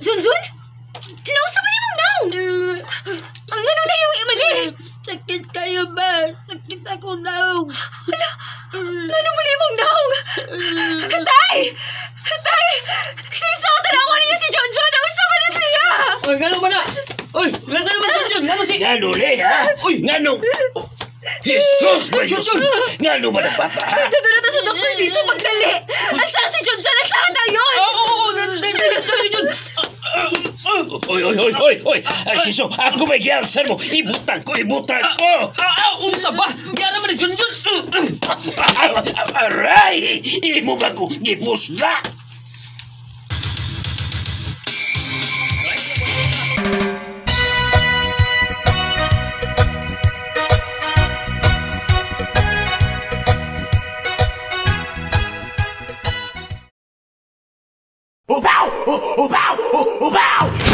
Junjun? No, sa ba mong naong? Ang ano na yung imali? Sakit kayo ba? Sakit ako naong. Hala, ano ba na yung naong? Tay! Tay! Siso, tanawan niyo si Junjun! Ang sama na siya! Oy, gano'n ba na? Oy, gano'n ba si Junjun? Gano'n si... Gano'n le, ha? Uy! Gano'n? Jesus, ba Diyos? Gano'n ba na bata, ha? Dadala to sa Dr. Siso, pagdali! Asa si Junjun? Asa tayo? Oo, oo, dali, Jun! Oy, oy, oy, oy, oy! Ay, Siso, ako may giyalsan mo! Ibutang ko, ibutang ko! Unsa ba? Gyara man ni Junjun! Aray! Imo ba ko gipusla? Ubaw! Ubaw! Ubaw!